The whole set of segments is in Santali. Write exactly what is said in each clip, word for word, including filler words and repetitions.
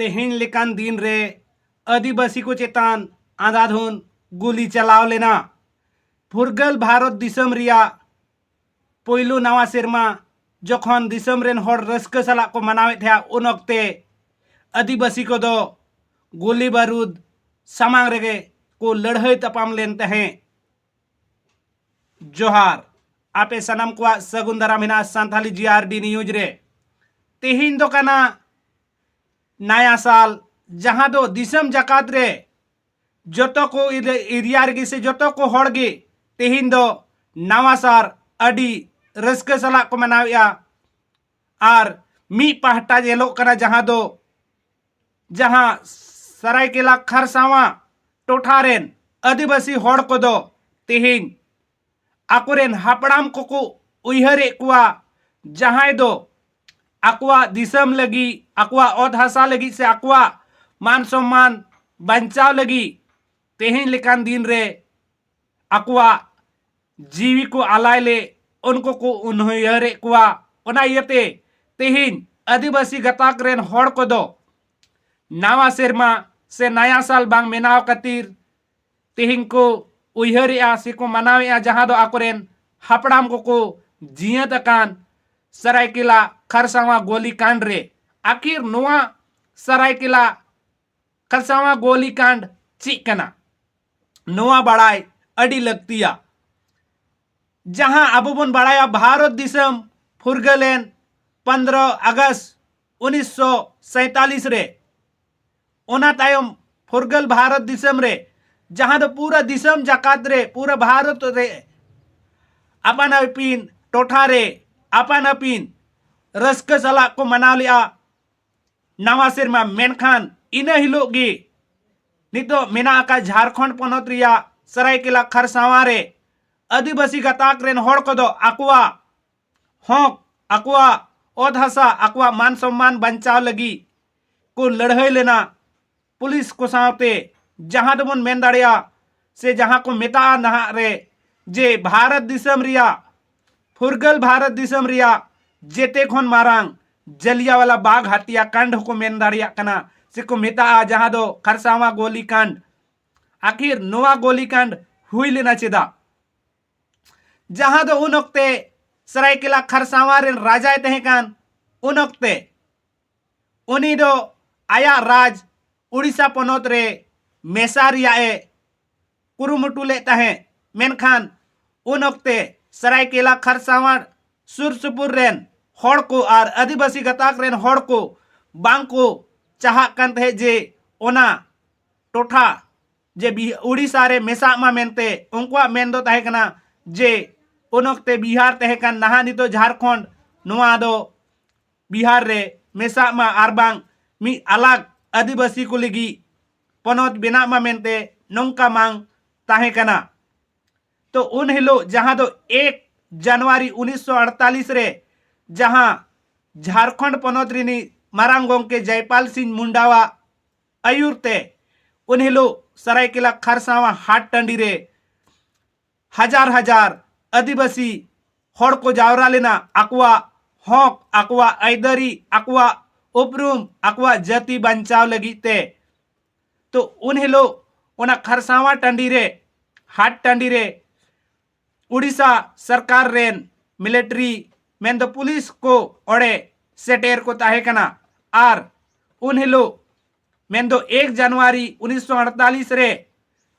ᱛᱮᱦᱮᱧ ᱞᱮᱠᱟᱱ ᱫᱤᱱ ᱨᱮ ᱟᱹᱫᱤᱵᱟᱹᱥᱤ ᱠᱚ ᱪᱮᱛᱟᱱ ᱟᱸᱫᱷᱟᱫᱷᱩᱱ ᱜᱩᱞᱤ ᱪᱟᱞᱟᱣ ᱞᱮᱱᱟ᱾ ᱯᱷᱩᱨᱜᱟᱹᱞ ᱵᱷᱟᱨᱚᱛ ᱫᱤᱥᱚᱢ ᱨᱮᱭᱟᱜ ᱯᱳᱭᱞᱳ ᱱᱟᱣᱟ ᱥᱮᱨᱢᱟ ᱡᱚᱠᱷᱚᱱ ᱫᱤᱥᱚᱢ ᱨᱮᱱ ᱦᱚᱲ ᱨᱟᱹᱥᱠᱟᱹ ᱥᱟᱞᱟᱜ ᱠᱚ ᱢᱟᱱᱟᱣᱮᱫ ᱛᱟᱦᱮᱸᱫ, ᱩᱱ ᱚᱠᱛᱮ ᱟᱹᱫᱤᱵᱟᱹᱥᱤ ᱠᱚᱫᱚ ᱜᱩᱞᱤ ᱵᱟᱹᱨᱩᱫ ᱥᱟᱢᱟᱝ ᱨᱮᱜᱮ ᱠᱚ ᱞᱟᱹᱲᱦᱟᱹᱭ ᱛᱟᱯᱟᱢ ᱞᱮᱱ ᱛᱟᱦᱮᱸᱫ᱾ ᱡᱚᱦᱟᱨ, ᱟᱯᱮ ᱥᱟᱱᱟᱢ ᱠᱚᱣᱟᱜ ᱥᱟᱹᱜᱩᱱ ᱫᱟᱨᱟᱢ ᱦᱮᱱᱟᱜᱼᱟ ᱥᱟᱱᱛᱷᱟᱞᱤ ᱡᱤ ᱟᱨ ᱰᱤ ᱱᱤᱭᱩᱡᱽ ᱨᱮ᱾ ᱛᱮᱦᱮᱧ ᱫᱚ ᱠᱟᱱᱟ ᱱᱟᱭᱟ ᱥᱟᱞ, ᱡᱟᱦᱟᱸ ᱫᱚ ᱫᱤᱥᱚᱢ ᱡᱟᱠᱟᱛ ᱨᱮ ᱡᱚᱛᱚ ᱠᱚ ᱮᱨᱤᱭᱟ ᱨᱮᱜᱮ ᱥᱮ ᱡᱚᱛᱚ ᱠᱚ ᱦᱚᱲ ᱜᱮ ᱛᱮᱦᱮᱧ ᱫᱚ ᱱᱟᱣᱟ ᱥᱟᱞ ᱟᱹᱰᱤ ᱨᱟᱹᱥᱠᱟᱹ ᱥᱟᱞᱟᱜ ᱠᱚ ᱢᱟᱱᱟᱣᱮᱫᱼᱟ᱾ ᱟᱨ ᱢᱤᱫ ᱯᱟᱦᱴᱟ ᱧᱮᱞᱚᱜ ᱠᱟᱱᱟ ᱡᱟᱦᱟᱸ ᱫᱚ, ᱡᱟᱦᱟᱸ ᱥᱟᱨᱟᱭᱠᱮᱞᱟ ᱠᱷᱟᱨᱥᱟᱣᱟ ᱴᱚᱴᱷᱟ ᱨᱮᱱ ᱟᱹᱫᱤᱵᱟᱹᱥᱤ ᱦᱚᱲ ᱠᱚᱫᱚ ᱛᱮᱦᱮᱧ ᱟᱠᱚᱨᱮᱱ ᱦᱟᱯᱲᱟᱢ ᱠᱚᱠᱚ ᱩᱭᱦᱟᱹᱨᱮᱫ ᱠᱚᱣᱟ, ᱡᱟᱦᱟᱸᱭ ᱫᱚ ᱟᱠᱚᱣᱟᱜ ᱫᱤᱥᱚᱢ ᱞᱟᱹᱜᱤᱫ, ᱟᱠᱚᱣᱟᱜ ᱚᱛ ᱦᱟᱥᱟ ᱞᱟᱹᱜᱤᱫ ᱥᱮ ᱟᱠᱚᱣᱟᱜ ᱢᱟᱱ ᱥᱚᱢᱢᱟᱱ ᱵᱟᱧᱪᱟᱣ ᱞᱟᱹᱜᱤᱫ ᱛᱮᱦᱮᱧ ᱞᱮᱠᱟᱱ ᱫᱤᱱ ᱨᱮ ᱟᱠᱚᱣᱟᱜ ᱡᱤᱣᱤ ᱠᱚ ᱟᱞᱟᱭ ᱞᱮᱫ, ᱩᱱᱠᱩ ᱠᱚ ᱩᱭᱦᱟᱹᱨᱮᱫ ᱠᱚᱣᱟ᱾ ᱚᱱᱟ ᱤᱭᱟᱹᱛᱮ ᱛᱮᱦᱮᱧ ᱟᱹᱫᱤᱵᱟᱹᱥᱤ ᱜᱟᱛᱟᱠ ᱨᱮᱱ ᱦᱚᱲ ᱠᱚᱫᱚ ᱱᱟᱣᱟ ᱥᱮᱨᱢᱟ ᱥᱮ ᱱᱟᱭᱟ ᱥᱟᱞ ᱵᱟᱝ ᱢᱮᱱᱟᱣ ᱠᱷᱟᱹᱛᱤᱨ ᱛᱮᱦᱮᱧ ᱠᱚ ᱩᱭᱦᱟᱹᱨᱮᱜᱼᱟ ᱥᱮ ᱠᱚ ᱢᱟᱱᱟᱣᱮᱜᱼᱟ, ᱡᱟᱦᱟᱸ ᱫᱚ ᱟᱠᱚᱨᱮᱱ ᱦᱟᱯᱲᱟᱢ ᱠᱚᱠᱚ ᱡᱤᱭᱟᱹᱛ ᱟᱠᱟᱱ ᱥᱟᱨᱟᱭᱠᱮᱞᱟ ᱠᱷᱟᱨᱥᱟᱣᱟ ᱜᱳᱞᱤ ᱠᱟᱱᱰ ᱨᱮ᱾ ᱟᱹᱠᱷᱤᱨ ᱱᱚᱣᱟ ᱥᱟᱨᱟᱭᱠᱮᱞᱟ ᱠᱷᱟᱨᱥᱟᱣᱟ ᱜᱳᱞᱤ ᱠᱟᱱᱰ ᱪᱮᱫ ᱠᱟᱱᱟ, ᱱᱚᱣᱟ ᱵᱟᱲᱟᱭ ᱟᱹᱰᱤ ᱞᱟᱹᱠᱛᱤᱭᱟ᱾ ᱡᱟᱦᱟᱸ ᱟᱵᱚ ᱵᱚᱱ ᱵᱟᱲᱟᱭᱟ, ᱵᱷᱟᱨᱚᱛ ᱫᱤᱥᱚᱢ ᱯᱷᱩᱨᱜᱟᱹᱞᱮᱱ ᱯᱚᱱᱫᱽᱨᱚ ᱟᱜᱚᱥᱴ ᱩᱱᱤᱥᱥᱚ ᱥᱟᱭᱛᱟᱞᱤᱥ ᱨᱮ᱾ ᱚᱱᱟ ᱛᱟᱭᱚᱢ ᱯᱷᱩᱨᱜᱟᱹᱞ ᱵᱷᱟᱨᱚᱛ ᱫᱤᱥᱚᱢ ᱨᱮ, ᱡᱟᱦᱟᱸ ᱫᱚ ᱯᱩᱨᱟᱹ ᱫᱤᱥᱚᱢ ᱡᱟᱠᱟᱛ ᱨᱮ, ᱯᱩᱨᱟᱹ ᱵᱷᱟᱨᱚᱛ ᱨᱮ ᱟᱯᱟᱱ ᱟᱹᱯᱤᱱ ᱴᱚᱴᱷᱟ ᱨᱮ ᱟᱯᱟᱱ ᱟᱹᱯᱤᱱ ᱨᱟᱹᱥᱠᱟᱹ ᱥᱟᱞᱟᱜ ᱠᱚ ᱢᱟᱱᱟᱣ ᱞᱮᱜᱼᱟ ᱱᱟᱣᱟ ᱥᱮᱨᱢᱟ᱾ ᱢᱮᱱᱠᱷᱟᱱ ᱤᱱᱟᱹ ᱦᱤᱞᱳᱜ ᱜᱮ ᱱᱤᱛᱚᱜ ᱢᱮᱱᱟᱜ ᱟᱠᱟᱫ ᱡᱷᱟᱲᱠᱷᱚᱸᱰ ᱯᱚᱱᱚᱛ ᱨᱮᱭᱟᱜ ᱥᱟᱨᱟᱭᱠᱮᱞᱟ ᱠᱷᱟᱨᱥᱟᱣᱟ ᱨᱮ ᱟᱹᱫᱤᱵᱟᱹᱥᱤ ᱜᱟᱛᱟᱠ ᱨᱮᱱ ᱦᱚᱲ ᱠᱚᱫᱚ ᱟᱠᱚᱣᱟᱜ ᱦᱚᱠ, ᱟᱠᱚᱣᱟᱜ ᱚᱛ ᱦᱟᱥᱟ, ᱟᱠᱚᱣᱟᱜ ᱢᱟᱱ ᱥᱚᱢᱢᱟᱱ ᱵᱟᱧᱪᱟᱣ ᱞᱟᱹᱜᱤᱫ ᱠᱚ ᱞᱟᱹᱲᱦᱟᱹᱭ ᱞᱮᱱᱟ ᱯᱩᱞᱤᱥ ᱠᱚ ᱥᱟᱶᱛᱮ᱾ ᱡᱟᱦᱟᱸ ᱫᱚᱵᱚᱱ ᱢᱮᱱ ᱫᱟᱲᱮᱭᱟᱜᱼᱟ ᱥᱮ ᱡᱟᱦᱟᱸ ᱠᱚ ᱢᱮᱛᱟᱜᱼᱟ ᱱᱟᱦᱟᱜ ᱨᱮ ᱡᱮ ᱵᱷᱟᱨᱚᱛ ᱫᱤᱥᱚᱢ ᱨᱮᱭᱟᱜ, ᱯᱷᱩᱨᱜᱟᱹᱞ ᱵᱷᱟᱨᱚᱛ ᱫᱤᱥᱚᱢ ᱨᱮᱭᱟᱜ ᱡᱮᱛᱮ ᱠᱷᱚᱱ ᱢᱟᱨᱟᱝ ᱡᱟᱞᱤᱭᱟᱣᱟᱞᱟ ᱵᱟᱜᱽ ᱦᱟᱛᱭᱟ ᱠᱟᱱᱰ ᱦᱚᱸᱠᱚ ᱢᱮᱱ ᱫᱟᱲᱮᱭᱟᱜ ᱠᱟᱱᱟ, ᱥᱮᱠᱚ ᱢᱮᱛᱟᱜᱼᱟ, ᱡᱟᱦᱟᱸ ᱫᱚ ᱠᱷᱟᱨᱥᱟᱣᱟ ᱜᱳᱞᱤ ᱠᱟᱱᱰ᱾ ᱟᱠᱷᱤᱨ ᱱᱚᱣᱟ ᱜᱳᱞᱤ ᱠᱟᱱᱰ ᱦᱩᱭ ᱞᱮᱱᱟ ᱪᱮᱫᱟᱜ? ᱡᱟᱦᱟᱸ ᱫᱚ ᱩᱱ ᱚᱠᱛᱮ ᱥᱟᱨᱟᱭᱠᱮᱞᱟ ᱠᱷᱟᱨᱥᱟᱣᱟ ᱨᱮᱱ ᱨᱟᱡᱟᱭ ᱛᱟᱦᱮᱸ ᱠᱟᱱ, ᱩᱱ ᱚᱠᱛᱮ ᱩᱱᱤ ᱫᱚ ᱟᱭᱟᱜ ᱨᱟᱡᱽ ᱩᱲᱤᱥᱥᱟ ᱯᱚᱱᱚᱛ ᱨᱮ ᱢᱮᱥᱟ ᱨᱮᱭᱟᱜ ᱮ ᱠᱩᱨᱩᱢᱩᱴᱩ ᱞᱮᱫ ᱛᱟᱦᱮᱸ, ᱢᱮᱱᱠᱷᱟᱱ ᱩᱱ ᱚᱠᱛᱮ ᱥᱟᱨᱟᱭᱠᱮᱞᱟ ᱠᱷᱟᱨᱥᱟᱣᱟ ᱥᱩᱨ ᱥᱩᱯᱩᱨ ᱨᱮᱱ ᱦᱚᱲ ᱠᱚ ᱟᱨ ᱟᱹᱫᱤᱵᱟᱹᱥᱤ ᱜᱟᱛᱟᱠ ᱨᱮᱱ ᱦᱚᱲ ᱠᱚ ᱵᱟᱝ ᱠᱚ ᱪᱟᱦᱟᱜ ᱠᱟᱱ ᱛᱟᱦᱮᱸᱫ ᱡᱮ ᱚᱱᱟ ᱴᱚᱴᱷᱟ ᱡᱮ ᱵᱤ-, ᱩᱲᱤᱥᱥᱟ ᱨᱮ ᱢᱮᱥᱟᱜ ᱢᱟ ᱢᱮᱱᱛᱮ᱾ ᱩᱱᱠᱩᱣᱟᱜ ᱢᱮᱱ ᱫᱚ ᱛᱟᱦᱮᱸ ᱠᱟᱱᱟ ᱡᱮ ᱩᱱ ᱚᱠᱛᱮ ᱵᱤᱦᱟᱨ ᱛᱟᱦᱮᱸ ᱠᱟᱱ, ᱱᱟᱦᱟᱜ ᱱᱤᱛᱚᱜ ᱡᱷᱟᱲᱠᱷᱚᱸᱰ, ᱱᱚᱣᱟ ᱫᱚ ᱵᱤᱦᱟᱨ ᱨᱮ ᱢᱮᱥᱟᱜ ᱢᱟ ᱟᱨ ᱵᱟᱝ ᱢᱤᱫ ᱟᱞᱟᱜᱽ ᱟᱹᱫᱤᱵᱟᱹᱥᱤ ᱠᱚ ᱞᱟᱹᱜᱤᱫ ᱯᱚᱱᱚᱛ ᱵᱮᱱᱟᱜ ᱢᱟ ᱢᱮᱱᱛᱮ ᱱᱚᱝᱠᱟ ᱢᱟᱝ ᱛᱟᱦᱮᱸ ᱠᱟᱱᱟ᱾ ᱛᱚ ᱩᱱ ᱦᱤᱞᱳᱜ, ᱡᱟᱦᱟᱸ ᱫᱚ ᱮᱠ ᱡᱟᱱᱩᱣᱟᱨᱤ ᱩᱱᱤᱥᱥᱚ ᱟᱴᱛᱟᱞᱤᱥ ᱨᱮ, ᱡᱟᱦᱟᱸ ᱡᱷᱟᱲᱠᱷᱚᱸᱰ ᱯᱚᱱᱚᱛ ᱨᱤᱱᱤᱡ ᱢᱟᱨᱟᱝ ᱜᱚᱢᱠᱮ ᱡᱚᱭᱯᱟᱞ ᱥᱤᱝ ᱢᱩᱱᱰᱟᱣᱟᱜ ᱟᱹᱭᱩᱨ ᱛᱮ ᱩᱱ ᱦᱤᱞᱳᱜ ᱥᱟᱨᱟᱭᱠᱮᱞᱟ ᱠᱷᱟᱨᱥᱟᱣᱟ ᱦᱟᱴ ᱴᱟᱺᱰᱤ ᱨᱮ ᱦᱟᱡᱟᱨ ᱦᱟᱡᱟᱨ ᱟᱹᱫᱤᱵᱟᱹᱥᱤ ᱦᱚᱲ ᱠᱚ ᱡᱟᱣᱨᱟ ᱞᱮᱱᱟ, ᱟᱠᱚᱣᱟᱜ ᱦᱚᱠ, ᱟᱠᱚᱣᱟᱜ ᱟᱹᱭᱫᱟᱹᱨᱤ, ᱟᱠᱚᱣᱟᱜ ᱩᱯᱨᱩᱢ, ᱟᱠᱚᱣᱟᱜ ᱡᱟᱹᱛᱤ ᱵᱟᱧᱪᱟᱣ ᱞᱟᱹᱜᱤᱫ ᱛᱮ᱾ ᱛᱚ ᱩᱱ ᱦᱤᱞᱳᱜ ᱚᱱᱟ ᱠᱷᱟᱨᱥᱟᱣᱟ ᱴᱟᱺᱰᱤ ᱨᱮ, ᱦᱟᱴ ᱴᱟᱺᱰᱤ ᱨᱮ ᱩᱲᱤᱥᱥᱟ ᱥᱚᱨᱠᱟᱨ ᱨᱮᱱ ᱢᱤᱞᱤᱴᱟᱨᱤ, ᱢᱮᱱᱫᱚ ᱯᱩᱞᱤᱥ ᱠᱚ ᱚᱸᱰᱮ ᱥᱮᱴᱮᱨ ᱠᱚ ᱛᱟᱦᱮᱸ ᱠᱟᱱᱟ᱾ ᱟᱨ ᱩᱱ ᱦᱤᱞᱳᱜ, ᱢᱮᱱᱫᱚ ᱮᱠ ᱡᱟᱱᱩᱣᱟᱨᱤ ᱩᱱᱤᱥᱥᱚ ᱟᱴᱛᱟᱞᱤᱥ ᱨᱮ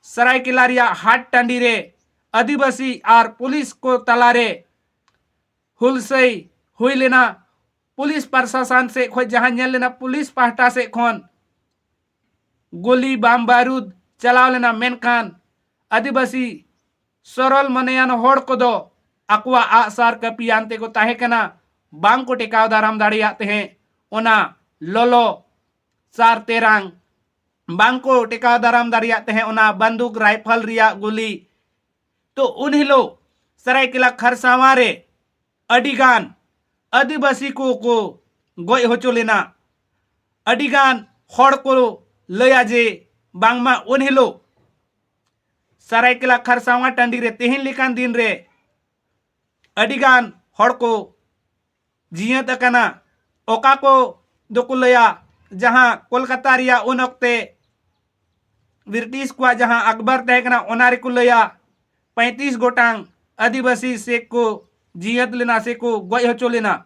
ᱥᱟᱨᱟᱭᱠᱮᱞᱟ ᱨᱮᱭᱟᱜ ᱦᱟᱴ ᱴᱟᱺᱰᱤ ᱨᱮ ᱟᱹᱫᱤᱵᱟᱹᱥᱤ ᱟᱨ ᱯᱩᱞᱤᱥ ᱠᱚ ᱛᱟᱞᱟᱨᱮ ᱦᱩᱞᱥᱟᱹᱭ ᱦᱩᱭ ᱞᱮᱱᱟ᱾ ᱯᱩᱞᱤᱥ ᱯᱨᱚᱥᱟᱥᱚᱱ ᱥᱮᱫ ᱠᱷᱚᱱ ᱡᱟᱦᱟᱸ ᱧᱮᱞ ᱞᱮᱱᱟ, ᱯᱩᱞᱤᱥ ᱯᱟᱦᱴᱟ ᱥᱮᱫ ᱠᱷᱚᱱ ᱜᱩᱞᱤ ᱵᱟᱢ ᱵᱟᱹᱨᱩᱫ ᱪᱟᱞᱟᱣ ᱞᱮᱱᱟ, ᱢᱮᱱᱠᱷᱟᱱ ᱟᱹᱫᱤᱵᱟᱹᱥᱤ ᱥᱚᱨᱚᱞ ᱢᱚᱱᱮᱭᱟᱱ ᱦᱚᱲ ᱠᱚᱫᱚ ᱟᱠᱚᱣᱟᱜ ᱟᱜᱼᱥᱟᱨ ᱠᱟᱹᱯᱤ ᱟᱱ ᱛᱮᱠᱚ ᱛᱟᱦᱮᱸ ᱠᱟᱱᱟ, ᱵᱟᱝ ᱠᱚ ᱴᱮᱠᱟᱣ ᱫᱟᱨᱟᱢ ᱫᱟᱲᱮᱭᱟᱜ ᱛᱟᱦᱮᱸᱫ ᱚᱱᱟ ᱞᱚᱞᱚ ᱥᱟᱨ ᱛᱮᱨᱟᱝ, ᱵᱟᱝ ᱠᱚ ᱴᱮᱠᱟᱣ ᱫᱟᱨᱟᱢ ᱫᱟᱲᱮᱭᱟᱜ ᱛᱟᱦᱮᱸᱫ ᱚᱱᱟ ᱵᱟᱱᱫᱩᱠ ᱨᱟᱭᱯᱷᱚᱞ ᱨᱮᱭᱟᱜ ᱜᱩᱞᱤ᱾ ᱛᱚ ᱩᱱ ᱦᱤᱞᱳᱜ ᱥᱟᱨᱟᱭᱠᱮᱞᱟ ᱠᱷᱟᱨᱥᱟᱣᱟ ᱨᱮ ᱟᱹᱰᱤᱜᱟᱱ ᱟᱹᱫᱤᱵᱟᱹᱥᱤ ᱠᱚ ᱠᱚ ᱜᱚᱡ ᱦᱚᱪᱚ ᱞᱮᱱᱟ᱾ ᱟᱹᱰᱤᱜᱟᱱ ᱦᱚᱲ ᱠᱚ ᱞᱟᱹᱭᱟ ᱡᱮ ᱵᱟᱝᱢᱟ ᱩᱱ ᱦᱤᱞᱳᱜ ᱥᱟᱨᱟᱭᱠᱮᱞᱟ ᱠᱷᱟᱨᱥᱟᱣᱟ ᱴᱟᱺᱰᱤ ᱨᱮ ᱛᱮᱦᱮᱧ ᱞᱮᱠᱟᱱ ᱫᱤᱱ ᱨᱮ ᱟᱹᱰᱤᱜᱟᱱ ᱦᱚᱲ ᱠᱚ ᱡᱤᱭᱟᱹᱛ ᱟᱠᱟᱱᱟ, ᱚᱠᱟ ᱠᱚ ᱫᱚᱠᱚ ᱞᱟᱹᱭᱟ, ᱡᱟᱦᱟᱸ ᱠᱳᱞᱠᱟᱛᱟ ᱨᱮᱭᱟᱜ ᱩᱱ ᱚᱠᱛᱮ ᱵᱨᱤᱴᱤᱥ ᱠᱚᱣᱟᱜ ᱡᱟᱦᱟᱸ ᱟᱠᱵᱟᱨ ᱛᱟᱦᱮᱸ ᱠᱟᱱᱟ, ᱚᱱᱟ ᱨᱮᱠᱚ ᱞᱟᱹᱭᱟ ᱯᱚᱸᱭᱛᱨᱤᱥ ᱜᱚᱴᱟᱝ ᱟᱹᱫᱤᱵᱟᱹᱥᱤ ᱥᱮ ᱠᱚ ᱡᱤᱭᱟᱹᱛ ᱞᱮᱱᱟ ᱥᱮ ᱠᱚ ᱜᱚᱡ ᱦᱚᱪᱚ ᱞᱮᱱᱟ᱾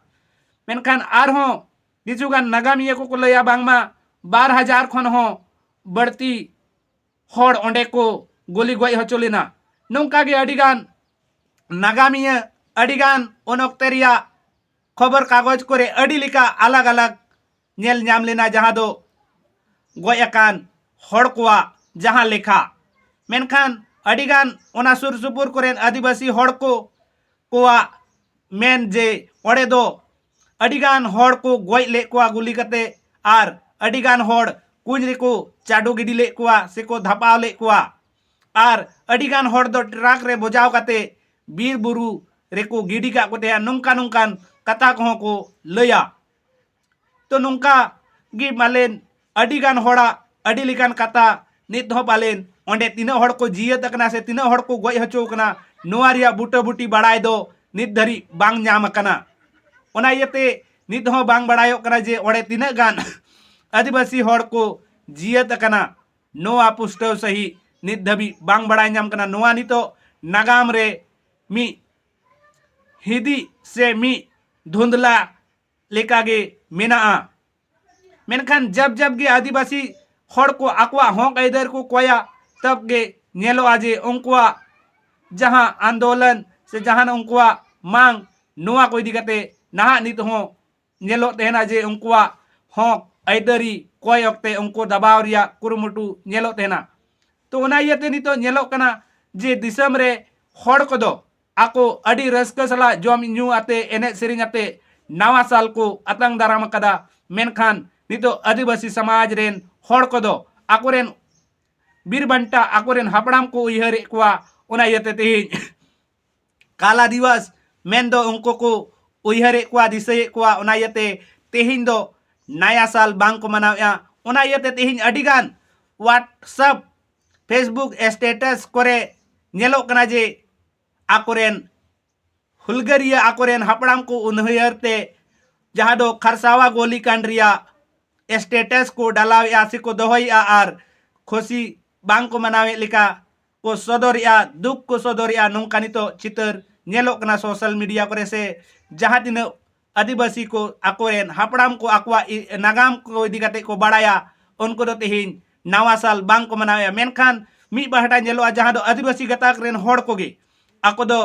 ᱢᱮᱱᱠᱷᱟᱱ ᱟᱨᱦᱚᱸ ᱠᱤᱪᱷᱩ ᱜᱟᱱ ᱱᱟᱜᱟᱢᱤᱭᱟᱹ ᱠᱚᱠᱚ ᱞᱟᱹᱭᱟ ᱵᱟᱝᱢᱟ ᱵᱟᱨ ᱦᱟᱡᱟᱨ ᱠᱷᱚᱱ ᱦᱚᱸ ᱵᱟᱹᱲᱛᱤ ᱦᱚᱲ ᱚᱸᱰᱮ ᱠᱚ ᱜᱩᱞᱤ ᱜᱚᱡ ᱦᱚᱪᱚ ᱞᱮᱱᱟ᱾ ᱱᱚᱝᱠᱟ ᱜᱮ ᱟᱹᱰᱤᱜᱟᱱ ᱱᱟᱜᱟᱢᱤᱭᱟᱹ, ᱟᱹᱰᱤᱜᱟᱱ ᱩᱱ ᱚᱠᱛᱮ ᱨᱮᱭᱟᱜ ᱠᱷᱚᱵᱚᱨ ᱠᱟᱜᱚᱡᱽ ᱠᱚᱨᱮ ᱟᱹᱰᱤ ᱞᱮᱠᱟ ᱟᱞᱟᱜᱽ ᱟᱞᱟᱜᱽ ᱧᱮᱞ ᱧᱟᱢ ᱞᱮᱱᱟ, ᱡᱟᱦᱟᱸ ᱫᱚ ᱜᱚᱡ ᱟᱠᱟᱱ ᱦᱚᱲ ᱠᱚᱣᱟᱜ ᱡᱟᱦᱟᱸ ᱞᱮᱠᱷᱟ᱾ ᱢᱮᱱᱠᱷᱟᱱ ᱟᱹᱰᱤᱜᱟᱱ ᱚᱱᱟ ᱥᱩᱨ ᱥᱩᱯᱩᱨ ᱠᱚᱨᱮᱱ ᱟᱹᱫᱤᱵᱟᱹᱥᱤ ᱦᱚᱲ ᱠᱚ ᱠᱚᱣᱟᱜ ᱢᱮᱱ ᱡᱮ ᱚᱸᱰᱮ ᱫᱚ ᱟᱹᱰᱤᱜᱟᱱ ᱦᱚᱲ ᱠᱚ ᱜᱚᱡ ᱞᱮᱫ ᱠᱚᱣᱟ ᱜᱩᱞᱤ ᱠᱟᱛᱮ, ᱟᱨ ᱟᱹᱰᱤᱜᱟᱱ ᱦᱚᱲ ᱠᱩᱧ ᱨᱮᱠᱚ ᱪᱟᱰᱚ ᱜᱤᱰᱤ ᱞᱮᱫ ᱠᱚᱣᱟ ᱥᱮᱠᱚ ᱫᱷᱟᱯᱟᱣ ᱞᱮᱫ ᱠᱚᱣᱟ, ᱟᱨ ᱟᱹᱰᱤᱜᱟᱱ ᱦᱚᱲ ᱫᱚ ᱴᱨᱟᱠ ᱨᱮ ᱵᱚᱡᱟᱣ ᱠᱟᱛᱮ ᱵᱤᱨ ᱵᱩᱨᱩ ᱨᱮᱠᱚ ᱜᱤᱰᱤ ᱠᱟᱜ ᱠᱚ ᱛᱟᱦᱮᱸᱫ᱾ ᱱᱚᱝᱠᱟ ᱱᱚᱝᱠᱟᱱ ᱠᱟᱛᱷᱟ ᱠᱚᱦᱚᱸ ᱠᱚ ᱞᱟᱹᱭᱟ᱾ ᱛᱚ ᱱᱚᱝᱠᱟ ᱜᱮ ᱯᱟᱞᱮᱱ ᱟᱹᱰᱤ ᱜᱟᱱ ᱦᱚᱲᱟᱜ ᱟᱹᱰᱤ ᱞᱮᱠᱟᱱ ᱠᱟᱛᱷᱟ ᱱᱤᱛ ᱦᱚᱸ ᱯᱟᱞᱮᱱ ᱚᱸᱰᱮ ᱛᱤᱱᱟᱹᱜ ᱦᱚᱲ ᱠᱚ ᱡᱤᱭᱟᱹᱛ ᱟᱠᱟᱱᱟ ᱥᱮ ᱛᱤᱱᱟᱹᱜ ᱦᱚᱲ ᱠᱚ ᱜᱚᱡ ᱦᱚᱪᱚ ᱟᱠᱟᱱᱟ, ᱱᱚᱣᱟ ᱨᱮᱭᱟᱜ ᱵᱩᱴᱟᱹᱵᱩᱴᱤ ᱵᱟᱲᱟᱭ ᱫᱚ ᱱᱤᱛ ᱫᱷᱟᱹᱨᱤᱡ ᱵᱟᱝ ᱧᱟᱢ ᱟᱠᱟᱱᱟ᱾ ᱚᱱᱟ ᱤᱭᱟᱹᱛᱮ ᱱᱤᱛ ᱦᱚᱸ ᱵᱟᱝ ᱵᱟᱲᱟᱭᱚᱜ ᱠᱟᱱᱟ ᱡᱮ ᱚᱸᱰᱮ ᱛᱤᱱᱟᱹᱜ ᱜᱟᱱ ᱟᱹᱫᱤᱵᱟᱹᱥᱤ ᱦᱚᱲ ᱠᱚ ᱡᱤᱭᱟᱹᱛ ᱟᱠᱟᱱᱟ᱾ ᱱᱚᱣᱟ ᱯᱩᱥᱴᱟᱹᱣ ᱥᱟᱺᱦᱤᱡ ᱱᱤᱛ ᱫᱷᱟᱹᱵᱤᱡ ᱵᱟᱝ ᱵᱟᱲᱟᱭ ᱧᱟᱢ ᱠᱟᱱᱟ᱾ ᱱᱚᱣᱟ ᱱᱤᱛᱚᱜ ᱱᱟᱜᱟᱢ ᱨᱮ ᱢᱤᱫ ᱦᱤᱫᱤᱡ ᱥᱮ ᱢᱤᱫ ᱫᱷᱩᱸᱫᱽᱞᱟ ᱞᱮᱠᱟᱜᱮ ᱢᱮᱱᱟᱜᱼᱟ᱾ ᱢᱮᱱᱠᱷᱟᱱ ᱡᱟᱵ ᱡᱟᱵ ᱜᱮ ᱟᱹᱫᱤᱵᱟᱹᱥᱤ ᱦᱚᱲ ᱠᱚ ᱟᱠᱚᱣᱟᱜ ᱦᱚᱠ ᱟᱹᱭᱫᱟᱹᱨ ᱠᱚ ᱠᱚᱭᱟ, ᱛᱚᱵ ᱜᱮ ᱧᱮᱞᱚᱜᱼᱟ ᱡᱮ ᱩᱱᱠᱩᱣᱟᱜ ᱡᱟᱦᱟᱸ ᱟᱱᱫᱳᱞᱚᱱ ᱥᱮ ᱡᱟᱦᱟᱱ ᱩᱱᱠᱩᱣᱟᱜ ᱢᱟᱝ, ᱱᱚᱣᱟ ᱠᱚ ᱤᱫᱤ ᱠᱟᱛᱮ ᱱᱟᱦᱟᱜ ᱱᱤᱛ ᱦᱚᱸ ᱧᱮᱞᱚᱜ ᱛᱟᱦᱮᱱᱟ ᱡᱮ ᱩᱱᱠᱩᱣᱟᱜ ᱦᱚᱠ ᱟᱹᱭᱫᱟᱹᱨᱤ ᱠᱚᱭ ᱚᱠᱛᱮ ᱩᱱᱠᱩ ᱫᱟᱵᱟᱣ ᱨᱮᱭᱟᱜ ᱠᱩᱨᱩᱢᱩᱴᱩ ᱧᱮᱞᱚᱜ ᱛᱟᱦᱮᱱᱟ᱾ ᱛᱚ ᱚᱱᱟ ᱤᱭᱟᱹᱛᱮ ᱱᱤᱛᱚᱜ ᱧᱮᱞᱚᱜ ᱠᱟᱱᱟ ᱡᱮ ᱫᱤᱥᱚᱢ ᱨᱮ ᱦᱚᱲ ᱠᱚᱫᱚ ᱟᱠᱚ ᱟᱹᱰᱤ ᱨᱟᱹᱥᱠᱟᱹ ᱥᱟᱞᱟᱜ ᱡᱚᱢ ᱧᱩ ᱟᱛᱮ, ᱮᱱᱮᱡ ᱥᱮᱨᱮᱧ ᱟᱛᱮ ᱱᱟᱣᱟ ᱥᱟᱞ ᱠᱚ ᱟᱛᱟᱝ ᱫᱟᱨᱟᱢ ᱟᱠᱟᱫᱟ᱾ ᱢᱮᱱᱠᱷᱟᱱ ᱱᱤᱛᱚᱜ ᱟᱹᱫᱤᱵᱟᱹᱥᱤ ᱥᱚᱢᱟᱡᱽ ᱨᱮᱱ ᱦᱚᱲ ᱠᱚᱫᱚ ᱟᱠᱚᱨᱮᱱ ᱵᱤᱨ ᱵᱟᱱᱴᱟ, ᱟᱠᱚᱨᱮᱱ ᱦᱟᱯᱲᱟᱢ ᱠᱚ ᱩᱭᱦᱟᱹᱨᱮᱫ ᱠᱚᱣᱟ᱾ ᱚᱱᱟ ᱤᱭᱟᱹᱛᱮ ᱛᱮᱦᱮᱧ ᱠᱟᱞᱟ ᱫᱤᱵᱚᱥ ᱢᱮᱱᱫᱚ ᱩᱱᱠᱩ ᱠᱚ ᱩᱭᱦᱟᱹᱨᱮᱫ ᱠᱚᱣᱟ, ᱫᱤᱥᱟᱹᱭᱮᱫ ᱠᱚᱣᱟ᱾ ᱚᱱᱟ ᱤᱭᱟᱹᱛᱮ ᱛᱮᱦᱮᱧ ᱫᱚ ᱱᱟᱭᱟ ᱥᱟᱞ ᱵᱟᱝ ᱠᱚ ᱢᱟᱱᱟᱣᱮᱫᱼᱟ᱾ ᱚᱱᱟ ᱤᱭᱟᱹᱛᱮ ᱛᱮᱦᱮᱧ ᱟᱹᱰᱤᱜᱟᱱ WhatsApp, Facebook status ᱠᱚᱨᱮ ᱧᱮᱞᱚᱜ ᱠᱟᱱᱟ ᱡᱮ ᱟᱠᱚᱨᱮᱱ ᱦᱩᱞᱜᱟᱹᱨᱤᱭᱟᱹ, ᱟᱠᱚᱨᱮᱱ ᱦᱟᱯᱲᱟᱢ ᱠᱚ ᱩᱱᱦᱟᱹᱨ ᱛᱮ ᱡᱟᱦᱟᱸ ᱫᱚ ᱠᱷᱟᱨᱥᱟᱣᱟ ᱜᱳᱞᱤ ᱠᱟᱱᱰ ᱨᱮᱭᱟᱜ ᱥᱴᱮᱴᱟᱥ ᱠᱚ ᱰᱟᱞᱟᱣᱮᱫᱼᱟ ᱥᱮᱠᱚ ᱫᱚᱦᱚᱭᱮᱫᱼᱟ ᱟᱨ ᱠᱷᱩᱥᱤ ᱵᱟᱝ ᱠᱚ ᱢᱟᱱᱟᱣᱮᱫ ᱞᱮᱠᱟ ᱠᱚ ᱥᱚᱫᱚᱨᱮᱫᱼᱟ, ᱫᱩᱠ ᱠᱚ ᱥᱚᱫᱚᱨᱮᱫᱼᱟ, ᱱᱚᱝᱠᱟ ᱱᱤᱛᱚᱜ ᱪᱤᱛᱟᱹᱨ ᱧᱮᱞᱚᱜ ᱠᱟᱱᱟ ᱥᱳᱥᱟᱞ ᱢᱤᱰᱤᱭᱟ ᱠᱚᱨᱮ᱾ ᱥᱮ ᱡᱟᱦᱟᱸ ᱛᱤᱱᱟᱹᱜ ᱟᱹᱫᱤᱵᱟᱹᱥᱤ ᱠᱚ ᱟᱠᱚᱨᱮᱱ ᱦᱟᱯᱲᱟᱢ ᱠᱚ ᱟᱠᱚᱣᱟᱜ ᱤ- ᱱᱟᱜᱟᱢ ᱠᱚ ᱤᱫᱤ ᱠᱟᱛᱮ ᱠᱚ ᱵᱟᱲᱟᱭᱟ, ᱩᱱᱠᱩ ᱫᱚ ᱛᱮᱦᱮᱧ ᱱᱟᱣᱟ ᱥᱟᱞ ᱵᱟᱝ ᱠᱚ ᱢᱟᱱᱟᱣᱮᱫᱼᱟ᱾ ᱢᱮᱱᱠᱷᱟᱱ ᱢᱤᱫ ᱯᱟᱦᱴᱟ ᱧᱮᱞᱚᱜᱼᱟ, ᱡᱟᱦᱟᱸ ᱫᱚ ᱟᱹᱫᱤᱵᱟᱹᱥᱤ ᱜᱟᱛᱟᱠ ᱨᱮᱱ ᱦᱚᱲ ᱠᱚᱜᱮ ᱟᱠᱚ ᱫᱚ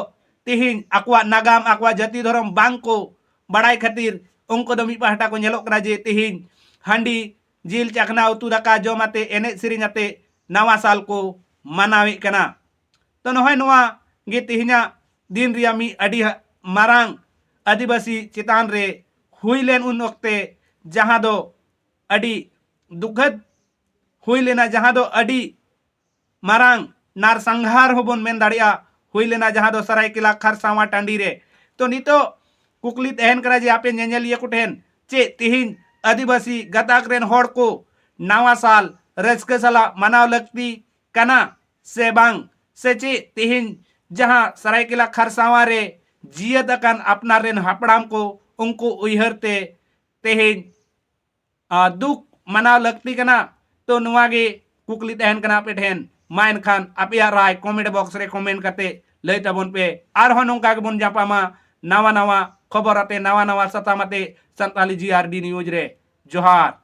ᱛᱮᱦᱮᱧ ᱟᱠᱚᱣᱟᱜ ᱱᱟᱜᱟᱢ, ᱟᱠᱚᱣᱟᱜ ᱡᱟᱹᱛᱤ ᱫᱷᱚᱨᱚᱢ ᱵᱟᱝ ᱠᱚ ᱵᱟᱲᱟᱭ ᱠᱷᱟᱹᱛᱤᱨ ᱩᱱᱠᱩ ᱫᱚ ᱢᱤᱫ ᱯᱟᱦᱴᱟ ᱠᱚ ᱧᱮᱞᱚᱜ ᱠᱟᱱᱟ ᱡᱮ ᱛᱮᱦᱮᱧ ᱦᱟᱺᱰᱤ, ᱡᱤᱞ, ᱪᱟᱠᱷᱱᱟ, ᱩᱛᱩ, ᱫᱟᱠᱟ ᱡᱚᱢ ᱟᱛᱮ, ᱮᱱᱮᱡ ᱥᱮᱨᱮᱧ ᱟᱛᱮ ᱱᱟᱣᱟ ᱥᱟᱞ ᱠᱚ ᱢᱟᱱᱟᱣᱮᱫ ᱠᱟᱱᱟ᱾ ᱛᱚ ᱱᱚᱜᱼᱚᱭ ᱱᱚᱣᱟ ᱜᱮ ᱛᱮᱦᱮᱧᱟᱜ ᱫᱤᱱ ᱨᱮᱭᱟᱜ ᱢᱤᱫ ᱟᱹᱰᱤ ᱦᱟ- ᱢᱟᱨᱟᱝ ᱟᱹᱫᱤᱵᱟᱹᱥᱤ ᱪᱮᱛᱟᱱ ᱨᱮ ᱦᱩᱭ ᱞᱮᱱ ᱩᱱ ᱚᱠᱛᱮ, ᱡᱟᱦᱟᱸ ᱫᱚ ᱟᱹᱰᱤ ᱫᱩᱠᱷᱟᱹᱫ ᱦᱩᱭ ᱞᱮᱱᱟ, ᱡᱟᱦᱟᱸ ᱫᱚ ᱟᱹᱰᱤ ᱢᱟᱨᱟᱝ ᱱᱟᱨᱥᱟᱝᱦᱟᱨ ᱦᱚᱸᱵᱚᱱ ᱢᱮᱱ ᱫᱟᱲᱮᱭᱟᱜᱼᱟ, ᱦᱩᱭ ᱞᱮᱱᱟ, ᱡᱟᱦᱟᱸ ᱫᱚ ᱥᱟᱨᱟᱭᱠᱮᱞᱟ ᱠᱷᱟᱨᱥᱟᱣᱟ ᱴᱟᱺᱰᱤ ᱨᱮ᱾ ᱛᱚ ᱱᱤᱛᱚᱜ ᱠᱩᱠᱞᱤ ᱛᱟᱦᱮᱱ ᱠᱟᱱᱟ ᱡᱮ ᱟᱯᱮ ᱧᱮᱧᱮᱞᱤᱭᱟᱹ ᱠᱚᱴᱷᱮᱱ, ᱪᱮᱫ ᱛᱮᱦᱮᱧ ᱟᱹᱫᱤᱵᱟᱹᱥᱤ ᱜᱟᱛᱟᱠ ᱨᱮᱱ ᱦᱚᱲ ᱠᱚ ᱱᱟᱣᱟ ᱥᱟᱞ ᱨᱟᱹᱥᱠᱟᱹ ᱥᱟᱞᱟᱜ ᱢᱟᱱᱟᱣ ᱞᱟᱹᱠᱛᱤ ᱠᱟᱱᱟ ᱥᱮ ᱵᱟᱝ? ᱥᱮ ᱪᱮᱫ ᱛᱮᱦᱮᱧ ᱡᱟᱦᱟᱸ ᱥᱟᱨᱟᱭᱠᱮᱞᱟ ᱠᱷᱟᱨᱥᱟᱣᱟ ᱨᱮ ᱡᱤᱭᱟᱹᱫ ᱟᱠᱟᱱ ᱟᱯᱱᱟᱨ ᱨᱮᱱ ᱦᱟᱯᱲᱟᱢ ᱠᱚ, ᱩᱱᱠᱩ ᱩᱭᱦᱟᱹᱨ ᱛᱮ ᱛᱮᱦᱮᱧ ᱟᱨ ᱫᱩᱠ ᱢᱟᱱᱟᱣ ᱞᱟᱹᱠᱛᱤ ᱠᱟᱱᱟ? ᱛᱚ ᱱᱚᱣᱟ ᱜᱮ ᱠᱩᱠᱞᱤ ᱛᱟᱦᱮᱱ ᱠᱟᱱᱟ ᱟᱯᱮ ᱴᱷᱮᱱ᱾ ᱢᱟ ᱮᱱᱠᱷᱟᱱ ᱟᱯᱮᱭᱟᱜ ᱨᱟᱭ ᱠᱚᱢᱮᱱᱴ ᱵᱚᱠᱥ ᱨᱮ ᱠᱚᱢᱮᱱᱴ ᱠᱟᱛᱮ ᱞᱟᱹᱭ ᱛᱟᱵᱚᱱ ᱯᱮ᱾ ᱟᱨᱦᱚᱸ ᱱᱚᱝᱠᱟ ᱜᱮᱵᱚᱱ ᱧᱟᱯᱟᱢᱟ ᱱᱟᱣᱟ ᱱᱟᱣᱟ ᱠᱷᱚᱵᱚᱨ ᱟᱛᱮ, ᱱᱟᱣᱟ ᱱᱟᱣᱟ ᱥᱟᱛᱟᱢ ᱟᱛᱮ ᱥᱟᱱᱛᱟᱞᱤ ᱡᱤ ᱟᱨ ᱰᱤ ᱱᱤᱭᱩᱡᱽ ᱨᱮ᱾ ᱡᱚᱦᱟᱨ᱾